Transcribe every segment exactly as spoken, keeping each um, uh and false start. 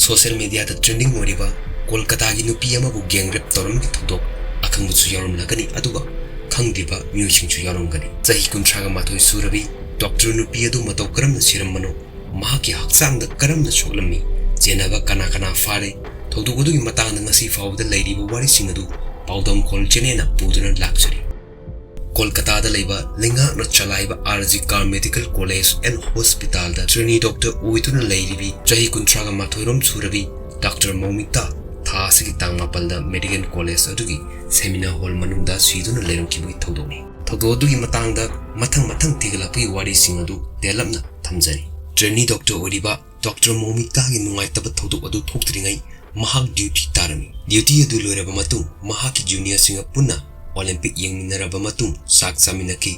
Social ꯃꯤꯗꯤꯌꯥꯗ trending ꯑꯣꯏꯔꯤꯕ ꯀꯣꯜꯀꯇꯥꯒꯤ ꯅꯨꯄꯤ ꯑꯃꯕꯨ ꯒꯦꯡ ꯔꯦꯞ ꯇꯧꯔꯝꯕꯒꯤ ꯊꯧꯗꯣꯛ ꯑꯈꯪꯕꯁꯨ ꯌꯥꯎꯔꯝꯂꯒꯅꯤ, ꯑꯗꯨꯒ ꯈꯪꯗ꯭ꯔꯤꯕ ꯃꯤꯑꯣꯏꯁꯤꯡꯁꯨ ꯌꯥꯎꯔꯝꯒꯅꯤ꯫ ꯆꯍꯤ ꯀꯨꯟꯊ꯭ꯔꯥꯒ ꯃꯥꯊꯣꯏ ꯁꯨꯔꯕꯤ ꯗꯣꯛꯇꯔ ꯅꯨꯄꯤ ꯑꯗꯨ ꯃꯇꯧ ꯀꯔꯝꯅ ꯁꯤꯔꯝꯕꯅꯣ, ꯃꯍꯥꯛꯀꯤ ꯍꯛꯆꯥꯡꯗ ꯀꯔꯝꯅ ꯁꯣꯛꯂꯝꯃꯤ, ꯆꯦꯟꯅꯕ ꯀꯅꯥ ꯀꯅꯥ ꯐꯥꯔꯦ, ꯊꯧꯗꯣꯛ ꯑꯗꯨꯒꯤ ꯃꯇꯥꯡꯗ ꯉꯁꯤ ꯐꯥꯎꯕꯗ ꯂꯩꯔꯤꯕ ꯋꯥꯔꯤꯁꯤꯡ ꯑꯗꯨ ꯄꯥꯎꯗꯝꯈꯣꯜ ꯆꯦꯅꯦꯜꯅ ꯄꯨꯗꯨꯅ ꯂꯥꯛꯆꯔꯤ꯫ ꯀꯣꯜꯀꯇꯥꯗ ꯂꯩꯕ ꯂꯩꯉꯥꯛꯅ ꯆꯂꯥꯏꯕ R G Kar medical college and ꯍꯣꯁꯄꯤꯇꯥꯜꯗ ꯇ꯭ꯔꯦꯅꯤ ꯗꯣꯛꯇꯔ ꯑꯣꯏꯗꯨꯅ ꯂꯩꯔꯤꯕꯤ ꯆꯍꯤ ꯀꯨꯟꯊ꯭ꯔꯥꯒ ꯃꯥꯊꯣꯏꯔꯣꯝ ꯁꯨꯔꯕꯤ ꯗꯥꯛꯇꯔ ꯃꯧꯃꯤꯇꯥ ꯊꯥ ꯑꯁꯤꯒꯤ ꯇꯥꯡ ꯃꯥꯄꯜꯗ ꯃꯦꯗꯤꯀꯦꯜ ꯀꯣꯂꯦꯖ ꯑꯗꯨꯒꯤ ꯁꯦꯃꯤꯅꯥꯔ ꯍꯣꯜ ꯃꯅꯨꯡꯗ ꯁꯤꯗꯨꯅ ꯂꯩꯔꯝꯈꯤꯕꯒꯤ ꯊꯧꯗꯣꯛꯅꯤ꯫ ꯊꯧꯗꯣꯛ ꯑꯗꯨꯒꯤ ꯃꯇꯥꯡꯗ ꯃꯊꯪ ꯃꯊꯪ ꯊꯤꯒꯠꯂꯛꯄꯒꯤ ꯋꯥꯔꯤꯁꯤꯡ ꯑꯗꯨ ꯇꯦꯜꯂꯞꯅ ꯊꯝꯖꯔꯤ꯫ ꯇ꯭ꯔꯦꯅꯤ ꯗꯣꯛꯇꯔ ꯑꯣꯏꯔꯤꯕ ꯗꯣꯛꯇꯔ ꯃꯧꯃꯤꯇꯥꯒꯤ ꯅꯨꯡꯉꯥꯏꯇꯕ ꯊꯧꯗꯣꯛ ꯑꯗꯨ ꯊꯣꯛꯇ꯭ꯔꯤꯉꯩ ꯃꯍꯥꯛ ꯗ꯭ꯌꯨꯇꯤ ꯇꯥꯔꯝꯃꯤ꯫ ꯗ꯭ꯌꯨꯇꯤ ꯑꯗꯨ ꯂꯣꯏꯔꯕ ꯃꯇꯨꯡ ꯃꯍꯥꯛꯀꯤ ꯖꯨꯅꯤꯌꯔꯁꯤꯡꯒ ꯄꯨꯟꯅ ꯑꯣꯂꯦꯝꯄꯤꯛ ꯌꯦꯡꯃꯤꯟꯅꯔꯕ ꯃꯇꯨꯡ ꯆꯥꯛ ꯆꯥꯃꯤꯟꯅꯈꯤ꯫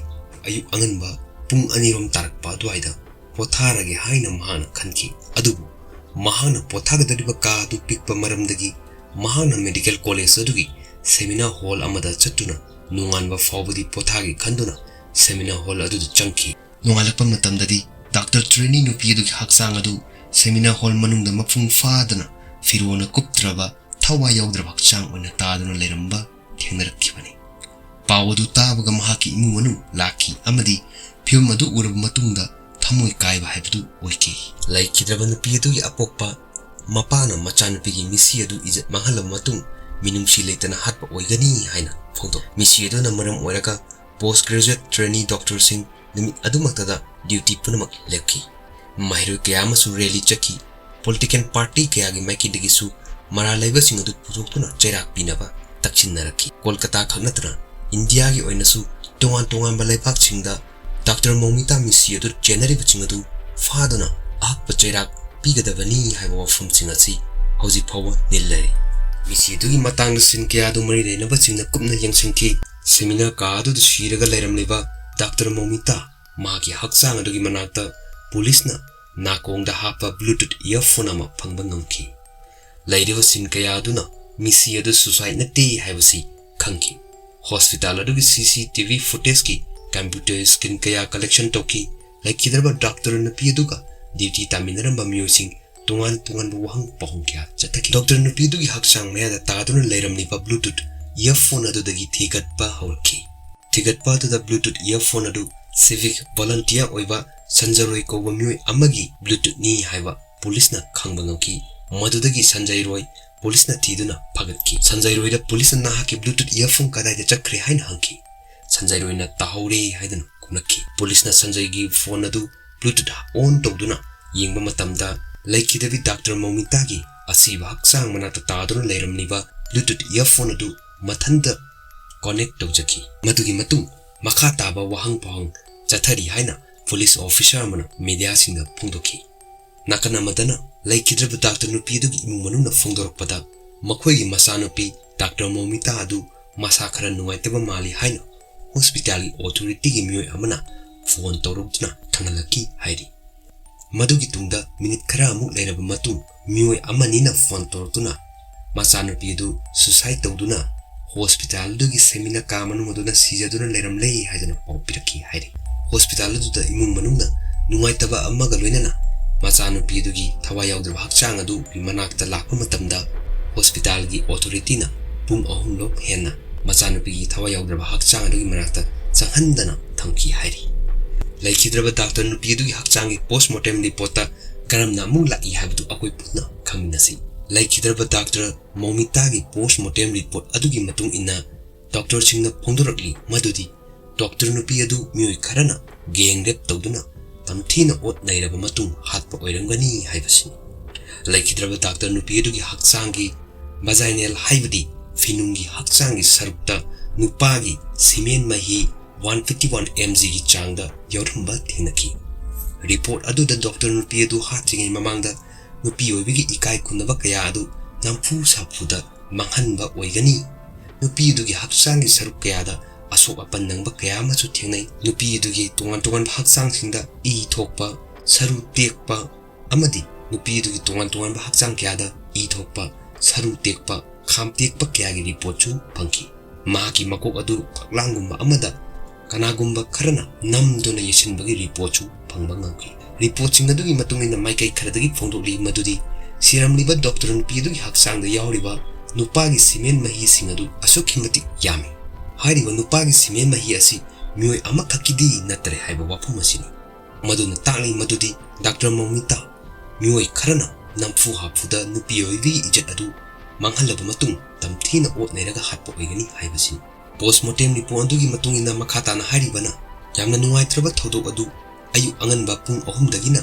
ꯑꯌꯨꯛ ꯑꯉꯟꯕ ꯄꯨꯡ ꯑꯅꯤꯔꯣꯝ ꯇꯥꯔꯛꯄ ꯑꯗꯨꯋꯥꯏꯗ ꯄꯣꯊꯥꯔꯒꯦ ꯍꯥꯏꯅ ꯃꯍꯥꯛꯅ ꯈꯟꯈꯤ꯫ ꯑꯗꯨꯕꯨ ꯃꯍꯥꯛꯅ ꯄꯣꯊꯥꯒꯗꯧꯔꯤꯕ ꯀꯥ ꯑꯗꯨ ꯄꯤꯛꯄ ꯃꯔꯝꯗꯒꯤ ꯃꯍꯥꯛꯅ ꯃꯦꯗꯤꯀꯦꯜ ꯀꯣꯂꯦꯖ ꯑꯗꯨꯒꯤ ꯁꯦꯃꯤꯅꯥꯔ ꯍꯣꯜ ꯑꯃꯗ ꯆꯠꯇꯨꯅ ꯅꯣꯡꯉꯥꯟꯕ ꯐꯥꯎꯕꯗꯤ ꯄꯣꯊꯥꯒꯦ ꯈꯟꯗꯨꯅ ꯁꯦꯃꯤꯅꯥꯔ ꯍꯣꯜ ꯑꯗꯨꯗ ꯆꯪꯈꯤ꯫ ꯅꯣꯡꯉꯥꯜꯂꯛꯄ ꯃꯇꯝꯗꯗꯤ ꯗꯥꯛꯇꯔ ꯇ꯭ꯔꯦꯅꯤ ꯅꯨꯄꯤ ꯑꯗꯨꯒꯤ ꯍꯛꯆꯥꯡ ꯑꯗꯨ ꯁꯦꯃꯤꯅꯥꯔ ꯍꯣꯜ ꯃꯅꯨꯡꯗ ꯃꯄꯨꯡ ꯐꯥꯗꯅ ꯐꯤꯔꯣꯜꯅ ꯀꯨꯞꯇ꯭ꯔꯕ, ꯊꯋꯥꯏ ꯌꯥꯎꯗ꯭ꯔꯕ ꯍꯛꯆꯥꯡ ꯑꯣꯏꯅ ꯇꯥꯗꯨꯅ ꯂꯩꯔꯝꯕ ꯊꯦꯡꯅꯔꯛꯈꯤꯕꯅꯤ꯫ ꯄꯥꯎ ꯑꯗꯨ ꯇꯥꯕꯒ ꯃꯍꯥꯛꯀꯤ ꯏꯃꯨꯡ ꯃꯅꯨꯡ ꯂꯥꯛꯈꯤ ꯑꯃꯗꯤ ꯐꯤꯚꯝ ꯑꯗꯨ ꯎꯔꯕ ꯃꯇꯨꯡꯗ ꯊꯃꯣꯏ ꯀꯥꯏꯕ ꯍꯥꯏꯕꯗꯨ ꯑꯣꯏꯈꯤ꯫ ꯂꯩꯈꯤꯗ꯭ꯔꯕ ꯅꯨꯄꯤ ꯑꯗꯨꯒꯤ ꯑꯄꯣꯛꯄ ꯃꯄꯥꯅ ꯃꯆꯥꯅꯨꯄꯤꯒꯤ ꯃꯤꯁꯤ ꯑꯗꯨ ꯏꯖꯠ ꯃꯥꯡꯍꯜꯂꯕ ꯃꯇꯨꯡ ꯃꯤꯅꯨꯡꯁꯤ ꯂꯩꯇꯅ ꯍꯥꯠꯄ ꯑꯣꯏꯒꯅꯤ ꯍꯥꯏꯅ ꯐꯣꯡꯗꯣꯛ꯫ ꯃꯤꯁꯤ ꯑꯗꯨꯅ ꯃꯔꯝ ꯑꯣꯏꯔꯒ ꯄꯣꯁ ꯒ꯭ꯔꯦꯖꯨꯑꯦꯠ ꯇ꯭ꯔꯦꯅꯤ ꯗꯣꯛꯇꯔꯁꯤꯡ ꯅꯨꯃꯤꯠ ꯑꯗꯨꯃꯛꯇꯗ ꯗ꯭ꯌꯨꯇꯤ ꯄꯨꯝꯅꯃꯛ ꯂꯦꯞꯈꯤ꯫ ꯃꯍꯩꯔꯣꯏ ꯀꯌꯥ ꯑꯃꯁꯨ ꯔꯦꯂꯤ ꯆꯠꯈꯤ꯫ ꯄꯣꯂꯤꯇꯤꯀꯦꯜ ꯄꯥꯔꯇꯤ ꯀꯌꯥꯒꯤ ꯃꯥꯏꯀꯩꯗꯒꯤꯁꯨ ꯃꯔꯥꯜ ꯂꯩꯕꯁꯤꯡ ꯑꯗꯨ ꯄꯨꯊꯣꯛꯇꯨꯅ ꯆꯩꯔꯥꯛ ꯄꯤꯅꯕ ꯇꯛꯁꯤꯟꯅꯔꯛꯈꯤ꯫ ꯀꯣꯜꯀꯇꯥ ꯈꯛ ꯅꯠꯇꯅ ꯏꯟꯗꯤꯌꯥꯒꯤ ꯑꯣꯏꯅꯁꯨ ꯇꯣꯉꯥꯟ ꯇꯣꯉꯥꯟꯕ ꯂꯩꯕꯥꯛꯁꯤꯡꯗ ꯗꯥꯛꯇꯔ ꯃꯧꯃꯤꯇꯥ ꯃꯤꯁꯤ ꯑꯗꯨ ꯆꯦꯟꯅꯔꯤꯕꯁꯤꯡ ꯑꯗꯨ ꯐꯥꯗꯨꯅ ꯑꯍꯛꯄ ꯆꯩꯔꯥꯛ ꯄꯤꯒꯗꯕꯅꯤ ꯍꯥꯏꯕ ꯋꯥꯐꯝꯁꯤꯡ ꯑꯁꯤ ꯍꯧꯖꯤꯛ ꯐꯥꯎꯕ ꯅꯤꯜꯂꯔꯤ꯫ ꯃꯤꯁꯤ ꯑꯗꯨꯒꯤ ꯃꯇꯥꯡꯗ ꯁꯤꯟ ꯀꯌꯥ ꯑꯗꯨ ꯃꯔꯤ ꯂꯩꯅꯕꯁꯤꯡꯅ ꯀꯨꯞꯅ ꯌꯦꯡꯁꯤꯟꯈꯤ꯫ ꯁꯦꯃꯤꯅꯥꯔ ꯀꯥ ꯑꯗꯨꯗ ꯁꯤꯔꯒ ꯂꯩꯔꯝꯂꯤꯕ ꯗꯥꯛꯇꯔ ꯃꯧꯃꯤꯇꯥ ꯃꯍꯥꯛꯀꯤ ꯍꯛꯆꯥꯡ ꯑꯗꯨꯒꯤ ꯃꯅꯥꯛꯇ ꯄꯨꯂꯤꯁꯅ ꯅꯥꯀꯣꯡꯗ ꯍꯥꯞꯄ ꯕ꯭ꯂꯨꯇꯨꯠ ꯏꯌꯔꯐꯣꯟ ꯑꯃ ꯐꯪꯕ ꯉꯝꯈꯤ꯫ ꯂꯩꯔꯤꯕ ꯁꯤꯟ ꯀꯌꯥ ꯑꯗꯨꯅ ꯃꯤꯁꯤ ꯑꯗꯨ ꯁꯨꯁꯥꯏꯗ ꯅꯠꯇꯦ ꯍꯥꯏꯕꯁꯤ ꯈꯪꯈꯤ꯫ ꯍꯣꯁꯄꯤꯇꯥꯜ ꯑꯗꯨꯒꯤ ꯁꯤ ꯁꯤ ꯇꯤ ꯚꯤ ꯐꯨꯇꯦꯖꯀꯤ ꯀꯝꯄ꯭ꯌꯨꯇꯔ ꯁ꯭ꯀ꯭ꯔꯤꯟ ꯀꯌꯥ ꯀꯂꯦꯛꯁꯟ ꯇꯧꯈꯤ꯫ ꯂꯩꯈꯤꯗ꯭ꯔꯕ ꯗꯥꯛꯇꯔ ꯅꯨꯄꯤ ꯑꯗꯨꯒ ꯗ꯭ꯌꯨꯇꯤ ꯇꯥꯃꯤꯟꯅꯔꯝꯕ ꯃꯤꯑꯣꯏꯁꯤꯡ ꯇꯣꯉꯥꯟ ꯇꯣꯉꯥꯟꯕ ꯋꯥꯍꯪ ꯄꯥꯎꯍꯪ ꯀꯌꯥ ꯆꯠꯊꯈꯤ꯫ ꯗꯣꯛꯇꯔ ꯅꯨꯄꯤ ꯑꯗꯨꯒꯤ ꯍꯛꯆꯥꯡ ꯃꯌꯥꯗ ꯇꯥꯗꯨꯅ ꯂꯩꯔꯝꯂꯤꯕ Bluetooth earphone ꯑꯗꯨꯗꯒꯤ ꯊꯤꯒꯠꯄ ꯍꯧꯔꯛꯈꯤ꯫ ꯊꯤꯒꯠꯄ ꯑꯗꯨꯗ Bluetooth earphone ꯑꯗꯨ civic volunteer ꯑꯣꯏꯕ ꯁꯟꯖꯔꯣꯏ ꯀꯧꯕ ꯃꯤꯑꯣꯏ ꯑꯃꯒꯤ Bluetoothꯅꯤ ꯍꯥꯏꯕ ꯄꯨꯂꯤꯁꯅ ꯈꯪꯕ ꯉꯝꯈꯤ꯫ ꯃꯗꯨꯗꯒꯤ ꯁꯟꯖꯩꯔꯣꯏ ꯄꯨꯂꯤꯁꯅ ꯊꯤꯗꯨꯅ ꯐꯥꯒꯠꯈꯤ꯫ ꯁꯟꯖꯩꯔꯣꯏꯗ ꯄꯨꯂꯤꯁꯅ "ꯅꯍꯥꯛꯀꯤ Bluetooth earphone ꯀꯗꯥꯏꯗ ꯆꯠꯈ꯭ꯔꯦ?" ꯍꯥꯏꯅ ꯍꯪꯈꯤ꯫ ꯁꯟꯖꯩꯔꯣꯏꯅ "ꯇꯥꯍꯧꯔꯦ" ꯍꯥꯏꯗꯨꯅ ꯈꯨꯝꯂꯛꯈꯤ꯫ ꯄꯨꯂꯤꯁꯅ ꯁꯟꯖꯩꯒꯤ phone ꯑꯗꯨ Bluetooth on ꯇꯧꯗꯨꯅ ꯌꯦꯡꯕ ꯃꯇꯝꯗ, ꯂꯩꯈꯤꯗꯕꯤ ꯗꯥꯛꯇꯔ ꯃꯧꯃꯤꯇꯥꯒꯤ ꯑꯁꯤꯕ ꯍꯛꯆꯥꯡ ꯃꯅꯥꯛꯇ ꯇꯥꯗꯨꯅ ꯂꯩꯔꯝꯂꯤꯕ Bluetooth earphone ꯑꯗꯨ ꯃꯊꯟꯇ connect ꯇꯧꯖꯈꯤ꯫ ꯃꯗꯨꯒꯤ ꯃꯇꯨꯡ ꯃꯈꯥ ꯇꯥꯕ ꯋꯥꯍꯪ ꯄꯥꯎꯍꯪ ꯆꯠꯊꯔꯤ ꯍꯥꯏꯅ ꯄꯨꯂꯤꯁ officer ꯑꯃꯅ mediaꯁꯤꯡꯗ ꯐꯣꯡꯗꯣꯛꯈꯤ꯫ ꯅꯥꯀꯟ ꯑꯃꯗꯅ ꯂꯩꯈꯤꯗ꯭ꯔꯕ ꯗꯥꯛꯇꯔ ꯅꯨꯄꯤ ꯑꯗꯨꯒꯤ ꯏꯃꯨꯡ ꯃꯅꯨꯡꯅ ꯐꯣꯡꯗꯣꯔꯛꯄꯗ, ꯃꯈꯣꯏꯒꯤ ꯃꯆꯥꯅꯨꯄꯤ ꯗꯥꯛꯇꯔ ꯃꯧꯃꯤꯇꯥ ꯑꯗꯨ ꯃꯁꯥ ꯈꯔ ꯅꯨꯡꯉꯥꯏꯇꯕ ꯃꯥꯜꯂꯤ ꯍꯥꯏꯅ hospitalꯒꯤ authorityꯒꯤ ꯃꯤꯑꯣꯏ ꯑꯃꯅ phone ꯇꯧꯔꯛꯇꯨꯅ ꯈꯪꯍꯜꯂꯛꯈꯤ ꯍꯥꯏꯔꯤ꯫ ꯃꯗꯨꯒꯤ ꯇꯨꯡꯗ minute ꯈꯔ ꯑꯃꯨꯛ ꯂꯩꯔꯕ ꯃꯇꯨꯡ, ꯃꯤꯑꯣꯏ ꯑꯃꯅꯤꯅ phone ꯇꯧꯔꯛꯇꯨꯅ ꯃꯆꯥꯅꯨꯄꯤ ꯑꯗꯨ suicide ꯇꯧꯗꯨꯅ hospitalꯗꯨꯒꯤ seminar ꯀꯥ ꯃꯅꯨꯡ ꯑꯗꯨꯅ ꯁꯤꯖꯗꯨꯅ ꯂꯩꯔꯝꯂꯦ ꯍꯥꯏꯗꯨꯅ ꯄꯥꯎ ꯄꯤꯔꯛꯈꯤ ꯍꯥꯏꯔꯤ꯫ Hospital ꯑꯗꯨꯗ ꯏꯃꯨꯡ ꯃꯅꯨꯡꯅ ꯅꯨꯡꯉꯥꯏꯇꯕ ꯑꯃꯒ ꯂꯣꯏꯅꯅ ꯃꯆꯥꯅꯨꯄꯤ ꯑꯗꯨꯒꯤ ꯊꯋꯥꯏ ꯌꯥꯎꯗ꯭ꯔꯕ ꯍꯛꯆꯥꯡ ꯑꯗꯨꯒꯤ ꯃꯅꯥꯛꯇ ꯂꯥꯛꯄ ꯃꯇꯝꯗ, hospitalꯒꯤ authorityꯅ ꯄꯨꯡ ꯑꯍꯨꯝ ꯂꯣꯝ ꯍꯦꯟꯅ ꯃꯆꯥꯅꯨꯄꯤꯒꯤ ꯊꯋꯥꯏ ꯌꯥꯎꯗ꯭ꯔꯕ ꯍꯛꯆꯥꯡ ꯑꯗꯨꯒꯤ ꯃꯅꯥꯛꯇ ꯆꯪꯍꯟꯗꯅ ꯊꯝꯈꯤ ꯍꯥꯏꯔꯤ꯫ ꯂꯩꯈꯤꯗ꯭ꯔꯕ ꯗꯥꯛꯇꯔ ꯅꯨꯄꯤ ꯑꯗꯨꯒꯤ ꯍꯛꯆꯥꯡꯒꯤ postmortem reportꯇ ꯀꯔꯝꯅ ꯑꯃꯨꯛ ꯂꯥꯛꯏ ꯍꯥꯏꯕꯗꯨ ꯑꯩꯈꯣꯏ ꯄꯨꯟꯅ ꯈꯪꯃꯤꯟꯅꯁꯤ꯫ ꯂꯩꯈꯤꯗ꯭ꯔꯕ ꯗꯥꯛꯇꯔ ꯃꯧꯃꯤꯇꯥꯒꯤ postmortem report ꯑꯗꯨꯒꯤ ꯃꯇꯨꯡ ꯏꯟꯅ, ꯗꯣꯛꯇꯔꯁꯤꯡꯅ ꯐꯣꯡꯗꯣꯔꯛꯂꯤ ꯃꯗꯨꯗꯤ ꯗꯣꯛꯇꯔ ꯅꯨꯄꯤ ꯑꯗꯨ ꯃꯤꯑꯣꯏ ꯈꯔꯅ gang rape ꯇꯧꯗꯨꯅ ꯇꯝꯊꯤꯅ ꯑꯣꯠ ꯅꯩꯔꯕ ꯃꯇꯨꯡ ꯍꯥꯠꯄ ꯑꯣꯏꯔꯝꯒꯅꯤ ꯍꯥꯏꯕꯁꯤꯅꯤ꯫ ꯂꯩꯈꯤꯗ꯭ꯔꯕ ꯗꯥꯛꯇꯔ ꯅꯨꯄꯤ ꯑꯗꯨꯒꯤ ꯍꯛꯆꯥꯡꯒꯤ vaginal, ꯍꯥꯏꯕꯗꯤ ꯐꯤꯅꯨꯡꯒꯤ ꯍꯛꯆꯥꯡꯒꯤ ꯁꯔꯨꯛꯇ ꯅꯨꯄꯥꯒꯤ semen ꯃꯍꯤ one fifty one mgꯒꯤ ꯆꯥꯡꯗ ꯌꯥꯎꯔꯝꯕ ꯊꯦꯡꯅꯈꯤ꯫ Report ꯑꯗꯨꯗ ꯗꯣꯛꯇꯔ ꯅꯨꯄꯤ ꯑꯗꯨ ꯍꯥꯠꯇ꯭ꯔꯤꯉꯩ ꯃꯃꯥꯡꯗ ꯅꯨꯄꯤ ꯑꯣꯏꯕꯒꯤ ꯏꯀꯥꯏ ꯈꯨꯝꯅꯕ ꯀꯌꯥ ꯑꯗꯨ ꯅꯝꯐꯨ ꯁꯥꯐꯨꯗ ꯃꯥꯡꯍꯟꯕ ꯑꯣꯏꯒꯅꯤ꯫ ꯅꯨꯄꯤ ꯑꯗꯨꯒꯤ ꯍꯛꯆꯥꯡꯒꯤ ꯁꯔꯨꯛ ꯀꯌꯥꯗ ꯑꯁꯣꯛ ꯑꯄꯟ ꯅꯪꯕ ꯀꯌꯥ ꯑꯃꯁꯨ ꯊꯦꯡꯅꯩ꯫ ꯅꯨꯄꯤ ꯑꯗꯨꯒꯤ ꯇꯣꯉꯥꯟ ꯇꯣꯉꯥꯟꯕ ꯍꯛꯆꯥꯡꯁꯤꯡꯗ ꯏ ꯊꯣꯛꯄ, ꯁꯔꯨ ꯇꯦꯛꯄ ꯑꯃꯗꯤ ꯅꯨꯄꯤ ꯑꯗꯨꯒꯤ ꯇꯣꯉꯥꯟ ꯇꯣꯉꯥꯟꯕ ꯍꯛꯆꯥꯡ ꯀꯌꯥꯗ ꯏ ꯊꯣꯛꯄ, ꯁꯔꯨ ꯇꯦꯛꯄ, ꯈꯥꯝ ꯇꯦꯛꯄ ꯀꯌꯥꯒꯤ reportꯁꯨ ꯐꯪꯈꯤ꯫ ꯃꯍꯥꯛꯀꯤ ꯃꯀꯣꯛ ꯑꯗꯨ ꯐꯛꯂꯥꯡꯒꯨꯝꯕ ꯑꯃꯗ ꯀꯅꯥꯒꯨꯝꯕ ꯈꯔꯅ ꯅꯝꯗꯨꯅ ꯌꯩꯁꯤꯟꯕꯒꯤ reportꯁꯨ ꯐꯪꯕ ꯉꯝꯈꯤ꯫ ꯔꯤꯄꯣꯔꯠꯁꯤꯡ ꯑꯗꯨꯒꯤ ꯃꯇꯨꯡ ꯏꯟꯅ ꯃꯥꯏꯀꯩ ꯈꯔꯗꯒꯤ ꯐꯣꯡꯗꯣꯛꯂꯤ ꯃꯗꯨꯗꯤ ꯁꯤꯔꯝꯂꯤꯕ ꯗꯣꯛꯇꯔ ꯅꯨꯄꯤ ꯑꯗꯨꯒꯤ ꯍꯛꯆꯥꯡꯗ ꯌꯥꯎꯔꯤꯕ ꯅꯨꯄꯥꯒꯤ ꯁꯤꯃꯦꯟ ꯃꯍꯤꯁꯤꯡ ꯑꯗꯨ ꯑꯁꯨꯛꯀꯤ ꯃꯇꯤꯛ ꯌꯥꯝꯃꯤ꯫ ꯍꯥꯏꯔꯤꯕ ꯅꯨꯄꯥꯒꯤ ꯁꯤꯃꯦꯟ ꯃꯍꯤ ꯑꯁꯤ ꯃꯤꯑꯣꯏ ꯑꯃꯈꯛꯀꯤꯗꯤ ꯅꯠꯇꯔꯦ ꯍꯥꯏꯕ ꯋꯥꯐꯝ ꯑꯁꯤꯅꯤ꯫ ꯃꯗꯨꯅ ꯇꯥꯛꯂꯤ ꯃꯗꯨꯗꯤ ꯗꯥꯛꯇꯔ ꯃꯧꯃꯤꯇꯥ ꯃꯤꯑꯣꯏ ꯈꯔꯅ ꯅꯝꯐꯨ ꯍꯥꯐꯨꯗ ꯅꯨꯄꯤ ꯑꯣꯏꯕꯤꯒꯤ ꯏꯖꯠ ꯑꯗꯨ ꯃꯥꯡꯍꯜꯂꯕ ꯃꯇꯨꯡ ꯇꯝꯊꯤꯅ ꯑꯣꯠ ꯅꯩꯔꯒ ꯍꯥꯠꯄ ꯑꯣꯏꯒꯅꯤ ꯍꯥꯏꯕꯁꯤꯅꯤ꯫ ꯄꯣꯁꯃꯣꯔꯇꯦꯝ ꯔꯤꯄꯣꯔꯠ ꯑꯗꯨꯒꯤ ꯃꯇꯨꯡ ꯏꯟꯅ ꯃꯈꯥ ꯇꯥꯅ ꯍꯥꯏꯔꯤꯕꯅ ꯌꯥꯝꯅ ꯅꯨꯡꯉꯥꯏꯇ꯭ꯔꯕ ꯊꯧꯗꯣꯛ ꯑꯗꯨ ꯑꯌꯨꯛ ꯑꯉꯟꯕ ꯄꯨꯡ ꯑꯍꯨꯝꯗꯒꯤꯅ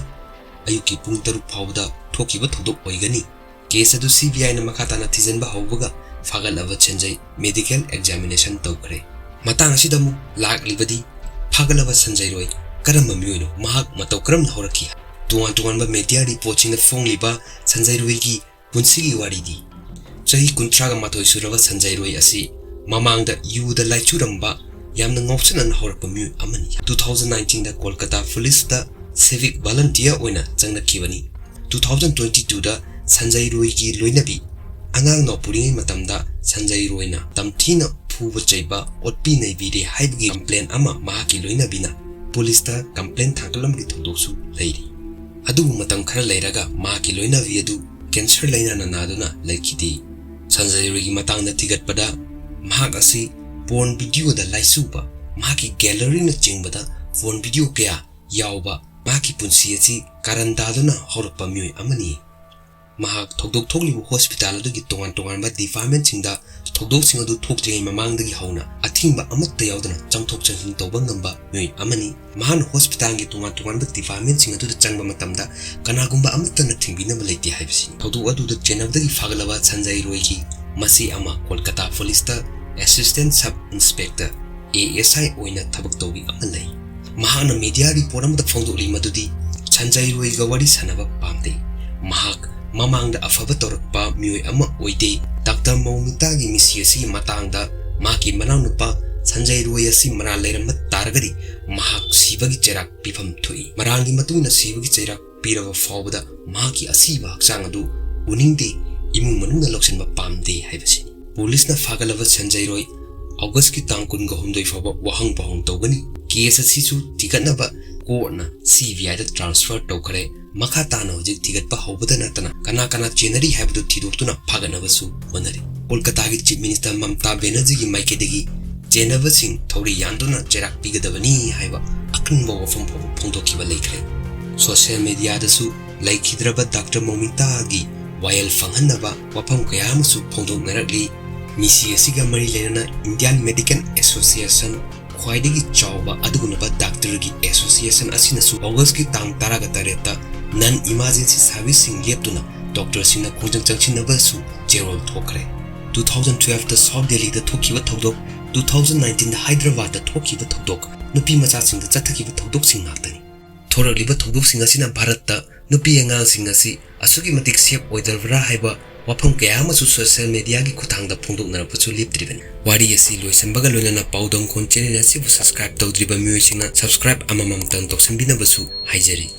ꯑꯌꯨꯛꯀꯤ ꯄꯨꯡ ꯇꯔꯨꯛ ꯐꯥꯎꯕꯗ ꯊꯣꯛꯈꯤꯕ ꯊꯧꯗꯣꯛ ꯑꯣꯏꯒꯅꯤ꯫ ꯀꯦꯁ ꯑꯗꯨ ꯁꯤ ꯕꯤ ꯑꯥꯏꯅ ꯃꯈꯥ ꯇꯥꯅ ꯊꯤꯖꯤꯟꯕ ꯍꯧꯕꯒ ꯐꯥꯒꯠꯂꯕ ꯁꯟꯖꯩ ꯃꯦꯗꯤꯀꯦꯜ ꯑꯦꯛꯖꯥꯃꯤꯅꯦꯁꯟ ꯇꯧꯈ꯭ꯔꯦ꯫ ꯃꯇꯥꯡ ꯑꯁꯤꯗ ꯑꯃꯨꯛ ꯂꯥꯛꯂꯤꯕꯗꯤ ꯐꯥꯒꯠꯂꯕ ꯁꯟꯖꯩ ꯔꯣꯏ ꯀꯔꯝꯕ ꯃꯤꯑꯣꯏꯅꯣ? ꯃꯍꯥꯛ ꯃꯇꯧ ꯀꯔꯝꯅ ꯍꯧꯔꯛꯈꯤ? ꯇꯣꯉꯥꯟ ꯇꯣꯉꯥꯟꯕ ꯃꯦꯗꯤꯌꯥ ꯔꯤꯄꯣꯔꯠꯁꯤꯡꯗ ꯐꯣꯡꯂꯤꯕ ꯁꯟꯖꯩ ꯔꯣꯏꯒꯤ ꯄꯨꯟꯁꯤꯒꯤ ꯋꯥꯔꯤꯗꯤ ꯆꯍꯤ ꯀꯨꯟꯊ꯭ꯔꯥꯒ ꯃꯥꯊꯣꯏ ꯁꯨꯔꯕ ꯁꯟꯖꯩ ꯔꯣꯏ ꯑꯁꯤ ꯃꯃꯥꯡꯗ ꯌꯨꯗ ꯂꯥꯏꯆꯨꯔꯝꯕ ꯌꯥꯝꯅ ꯉꯥꯎꯁꯟꯅꯅ ꯍꯧꯔꯛꯄ ꯃꯤꯑꯣꯏ ꯑꯃꯅꯤ꯫ ꯇꯨ ꯊꯥꯎꯖꯟ ꯅꯥꯏꯟꯇꯤꯟꯗ ꯀꯣꯜꯀꯇꯥ ꯄꯨꯂꯤꯁꯇ ꯁꯤꯚꯤꯛ ꯚꯣꯂꯟꯇꯤꯌꯔ ꯑꯣꯏꯅ ꯆꯪꯂꯛꯈꯤꯕꯅꯤ꯫ ꯇꯨ ꯊꯥꯎꯖꯟ ꯇ꯭ꯋꯦꯟꯇꯤ ꯇꯨꯗ ꯁꯟꯖꯩ ꯔꯣꯏꯒꯤ ꯂꯣꯏꯅꯕꯤ ꯑꯉꯥꯡ ꯅꯥꯎꯄꯨꯔꯤꯉꯩ ꯃꯇꯝꯗ ꯁꯟꯖꯩ ꯔꯣꯏꯅ ꯇꯝꯊꯤꯅ ꯐꯨꯕ ꯆꯩꯕ, ꯑꯣꯠꯄꯤ ꯅꯩꯕꯤꯔꯦ ꯍꯥꯏꯕꯒꯤ ꯀꯝꯄ꯭ꯂꯦꯟ ꯑꯃ ꯃꯍꯥꯛꯀꯤ ꯂꯣꯏꯅꯕꯤꯅ ꯄꯨꯂꯤꯁꯇ ꯀꯝꯄ꯭ꯂꯦꯟ ꯊꯥꯡꯒꯠꯂꯝꯕꯒꯤ ꯊꯧꯗꯣꯛꯁꯨ ꯂꯩꯔꯤ꯫ ꯑꯗꯨꯕꯨ ꯃꯇꯝ ꯈꯔ ꯂꯩꯔꯒ ꯃꯍꯥꯛꯀꯤ ꯂꯣꯏꯅꯕꯤ ꯑꯗꯨ ꯀꯦꯟꯁꯔ ꯂꯥꯏꯅꯥꯅ ꯅꯥꯗꯨꯅ ꯂꯩꯈꯤꯗꯦ꯫ ꯁꯟꯖꯩ ꯔꯣꯏꯒꯤ ꯃꯇꯥꯡꯗ ꯊꯤꯒꯠꯄꯗ ꯃꯍꯥꯛ ꯑꯁꯤ ꯄꯣꯔꯟ ꯚꯤꯗꯤꯑꯣꯗ ꯂꯥꯏꯆꯨꯕ, ꯃꯍꯥꯛꯀꯤ ꯒꯦꯂꯔꯤꯅꯆꯤꯡꯕꯗ ꯄꯣꯔꯟ ꯚꯤꯗꯤꯑꯣ ꯀꯌꯥ ꯌꯥꯎꯕ, ꯃꯍꯥꯛꯀꯤ ꯄꯨꯟꯁꯤ ꯑꯁꯤ ꯀꯥꯔꯟ ꯇꯥꯗꯨꯅ ꯍꯧꯔꯛꯄ ꯃꯤꯑꯣꯏ ꯑꯃꯅꯤ꯫ ꯃꯍꯥꯛ ꯊꯧꯗꯣꯛ ꯊꯣꯛꯂꯤꯕ ꯍꯣꯁꯄꯤꯇꯥꯜ ꯑꯗꯨꯒꯤ ꯇꯣꯉꯥꯟ ꯇꯣꯉꯥꯟꯕ ꯗꯤꯄꯥꯔꯠꯃꯦꯟꯁꯤꯡꯗ ꯊꯧꯗꯣꯛꯁꯤꯡ ꯑꯗꯨ ꯊꯣꯛꯇ꯭ꯔꯤꯉꯩ ꯃꯃꯥꯡꯗꯒꯤ ꯍꯧꯅ ꯑꯊꯤꯡꯕ ꯑꯃꯠꯇ ꯌꯥꯎꯗꯅ ꯆꯪꯊꯣꯛ ꯆꯪꯁꯤꯟ ꯇꯧꯕ ꯉꯝꯕ ꯃꯤꯑꯣꯏ ꯑꯃꯅꯤ꯫ ꯃꯍꯥꯛꯅ ꯍꯣꯁꯄꯤꯇꯥꯜꯒꯤ ꯇꯣꯉꯥꯟ ꯇꯣꯉꯥꯟꯕ ꯗꯤꯄꯥꯔꯠꯃꯦꯟꯁꯤꯡ ꯑꯗꯨꯗ ꯆꯪꯕ ꯃꯇꯝꯗ ꯀꯅꯥꯒꯨꯝꯕ ꯑꯃꯠꯇꯅ ꯊꯤꯡꯕꯤꯅꯕ ꯂꯩꯇꯦ ꯍꯥꯏꯕꯁꯤꯅꯤ꯫ ꯊꯧꯗꯣꯛ ꯑꯗꯨꯗ ꯆꯦꯟꯅꯕꯗꯒꯤ ꯐꯥꯒꯠꯂꯕ ꯁꯟꯖꯩ ꯔꯣꯏꯒꯤ ꯃꯆꯦ ꯑꯃ ꯀꯣꯜꯀꯇꯥ ꯄꯨꯂꯤꯁꯇ assistant sub inspector, A S I, ꯑꯣꯏꯅ ꯊꯕꯛ ꯇꯧꯕꯤ ꯑꯃ ꯂꯩ꯫ ꯃꯍꯥꯛꯅ ꯃꯤꯗꯤꯌꯥ ꯔꯤꯄꯣꯔꯠ ꯑꯃꯗ ꯐꯣꯡꯗꯣꯛꯂꯤ ꯃꯗꯨꯗꯤ ꯁꯟꯖꯩ ꯔꯣꯏꯒ ꯋꯥꯔꯤ ꯁꯥꯟꯅꯕ ꯄꯥꯝꯗꯦ꯫ ꯃꯍꯥꯛ ꯃꯃꯥꯡꯗ ꯑꯐꯕ ꯇꯧꯔꯛꯄ ꯃꯤꯑꯣꯏ ꯑꯃ ꯑꯣꯏꯗꯦ꯫ ꯗꯥꯛꯇꯔ ꯃꯧꯃꯤꯇꯥꯒꯤ ꯃꯤꯁꯤ ꯑꯁꯤꯒꯤ ꯃꯇꯥꯡꯗ ꯃꯍꯥꯛꯀꯤ ꯃꯅꯥꯎꯅꯨꯄꯥ ꯁꯟꯖꯩ ꯔꯣꯏ ꯑꯁꯤ ꯃꯔꯥꯜ ꯂꯩꯔꯝꯕ ꯇꯥꯔꯒꯗꯤ ꯃꯍꯥꯛ ꯁꯤꯕꯒꯤ ꯆꯩꯔꯥꯛ ꯄꯤꯐꯝ ꯊꯣꯛꯏ꯫ ꯃꯔꯥꯜꯒꯤ ꯃꯇꯨꯡ ꯏꯟꯅ ꯁꯤꯕꯒꯤ ꯆꯩꯔꯥꯛ ꯄꯤꯔꯕ ꯐꯥꯎꯕꯗ ꯃꯍꯥꯛꯀꯤ ꯑꯁꯤꯕ ꯍꯛꯆꯥꯡ ꯑꯗꯨ ꯎꯅꯤꯡꯗꯦ, ꯏꯃꯨꯡ ꯃꯅꯨꯡꯅ ꯂꯧꯁꯤꯟꯕ ꯄꯥꯝꯗꯦ ꯍꯥꯏꯕꯁꯤꯅꯤ꯫ ꯄꯨꯂꯤꯁꯅ ꯐꯥꯒꯠꯂꯕ ꯁꯟꯖꯩ ꯔꯣꯏ ꯑꯣꯒꯁꯀꯤ ꯇꯥꯡ ꯀꯨꯟꯒ ꯍꯨꯝꯗꯣꯏ ꯐꯥꯎꯕ ꯋꯥꯍꯪ ꯄꯥꯎꯍꯪ ꯇꯧꯒꯅꯤ꯫ ꯀꯦꯁ ꯑꯁꯤꯁꯨ ꯊꯤꯒꯠꯅꯕ ꯀꯣꯔꯠꯅ ꯁꯤ ꯕꯤ ꯑꯥꯏꯗ ꯇ꯭ꯔꯥꯟꯁꯐꯔ ꯇꯧꯈ꯭ꯔꯦ꯫ ꯃꯈꯥ ꯇꯥꯅ ꯍꯧꯖꯤꯛ ꯊꯤꯒꯠꯄ ꯍꯧꯕꯗ ꯅꯠꯇꯅ ꯀꯅꯥ ꯀꯅꯥ ꯆꯦꯟꯅꯔꯤ ꯍꯥꯏꯕꯗꯨ ꯊꯤꯗꯣꯛꯇꯨꯅ ꯐꯥꯒꯠꯅꯕꯁꯨ ꯍꯣꯠꯅꯔꯤ꯫ ꯀꯣꯜꯀꯇꯥꯒꯤ ꯆꯤꯐ ꯃꯤꯅꯤꯁꯇꯔ ꯃꯝꯇꯥ ꯕꯦꯅꯔꯖꯤꯒꯤ ꯃꯥꯏꯀꯩꯗꯒꯤ ꯆꯦꯟꯅꯕꯁꯤꯡ ꯊꯧꯔꯤ ꯌꯥꯟꯗꯨꯅ ꯆꯩꯔꯥꯛ ꯄꯤꯒꯗꯕꯅꯤ ꯍꯥꯏꯕ ꯑꯀꯟꯕ ꯋꯥꯐꯝ ꯐꯥꯎꯕ ꯐꯣꯡꯗꯣꯛꯈꯤꯕ ꯂꯩꯈ꯭ꯔꯦ꯫ ꯁꯣꯁꯤꯌꯦꯜ ꯃꯤꯗꯤꯌꯥꯗꯁꯨ ꯂꯩꯈꯤꯗ꯭ꯔꯕ ꯗꯥꯛꯇꯔ ꯃꯧꯃꯤꯇꯥꯒꯤ ꯋꯥꯌꯦꯜ ꯐꯪꯍꯟꯅꯕ ꯋꯥꯐꯝ ꯀꯌꯥ ꯑꯃꯁꯨ ꯐꯣꯡꯗꯣꯛꯅꯔꯛꯂꯤ꯫ ꯃꯤꯁꯤ ꯑꯁꯤꯒ ꯃꯔꯤ ꯂꯩꯅꯅ ꯏꯟꯗꯤꯌꯥꯟ ꯃꯦꯗꯤꯀꯦꯜ ꯑꯦꯁꯣꯁꯤꯌꯦꯁꯟ, ꯈ꯭ꯋꯥꯏꯗꯒꯤ ꯆꯥꯎꯕ ꯑꯗꯨꯒꯨꯝꯂꯕ ꯗꯥꯛꯇꯔꯒꯤ ꯑꯦꯁꯣꯁꯤꯌꯦꯁꯟ ꯑꯁꯤꯅꯁꯨ ꯑꯣꯒꯁꯀꯤ ꯇꯥꯡ ꯇꯔꯥꯒ ꯇꯔꯦꯠꯇ ꯅꯟ ꯏꯃꯥꯔꯖꯦꯟꯁꯤ ꯁꯥꯔꯚꯤꯁꯁꯤꯡ ꯂꯦꯞꯇꯨꯅ ꯗꯣꯛꯇꯔꯁꯤꯡꯅ ꯈꯣꯡꯖꯪ ꯆꯪꯁꯤꯟꯅꯕꯁꯨ ꯆꯦꯔꯣꯜ ꯊꯣꯛꯈ꯭ꯔꯦ꯫ ꯇꯨ ꯊꯥꯎꯖꯟ ꯇꯨꯋꯦꯜꯐꯇ ꯁꯥꯎꯠ ꯗꯦꯜꯂꯤꯗ ꯊꯣꯛꯈꯤꯕ ꯊꯧꯗꯣꯛ, ꯇꯨ ꯊꯥꯎꯖꯟ ꯅꯥꯏꯟꯇꯤꯟꯗ ꯍꯥꯏꯗ꯭ꯔꯕꯥꯗꯇ ꯊꯣꯛꯈꯤꯕ ꯊꯧꯗꯣꯛ, ꯅꯨꯄꯤ ꯃꯆꯥꯁꯤꯡꯗ ꯆꯠꯊꯈꯤꯕ ꯊꯧꯗꯣꯛꯁꯤꯡ ꯉꯥꯛꯇꯅꯤ꯫ ꯊꯣꯔꯛꯂꯤꯕ ꯊꯧꯗꯣꯛꯁꯤꯡ ꯑꯁꯤꯅ ꯚꯥꯔꯠꯇ ꯅꯨꯄꯤ ꯑꯉꯥꯡꯁꯤꯡ ꯑꯁꯤ ꯑꯁꯨꯛꯀꯤ ꯃꯇꯤꯛ ꯁꯦꯐ ꯑꯣꯏꯗ꯭ꯔꯕ꯭ꯔꯥ ꯍꯥꯏꯕ ꯋꯥꯐꯝ ꯀꯌꯥ ꯑꯃꯁꯨ ꯁꯣꯁꯤꯌꯦꯜ ꯃꯤꯗꯤꯌꯥꯒꯤ ꯈꯨꯠꯊꯥꯡꯗ ꯐꯣꯡꯗꯣꯛꯅꯔꯛꯄꯁꯨ ꯂꯦꯞꯇ꯭ꯔꯤꯕꯅꯤ꯫ ꯋꯥꯔꯤ ꯑꯁꯤ ꯂꯣꯏꯁꯤꯟꯕꯒ ꯂꯣꯏꯅꯅ ꯄꯥꯎꯗꯝꯈꯣꯟ ꯆꯦꯅꯦꯜ ꯑꯁꯤꯕꯨ ꯁꯕꯁꯀ꯭ꯔꯥꯏꯕ ꯇꯧꯗ꯭ꯔꯤꯕ ꯃꯤꯑꯣꯏꯁꯤꯡꯅ ꯁꯕꯁꯀ꯭ꯔꯥꯏꯕ ꯑꯃꯃꯝꯇꯪ ꯇꯧꯁꯤꯟꯕꯤꯅꯕꯁꯨ ꯍꯥꯏꯖꯔꯤ꯫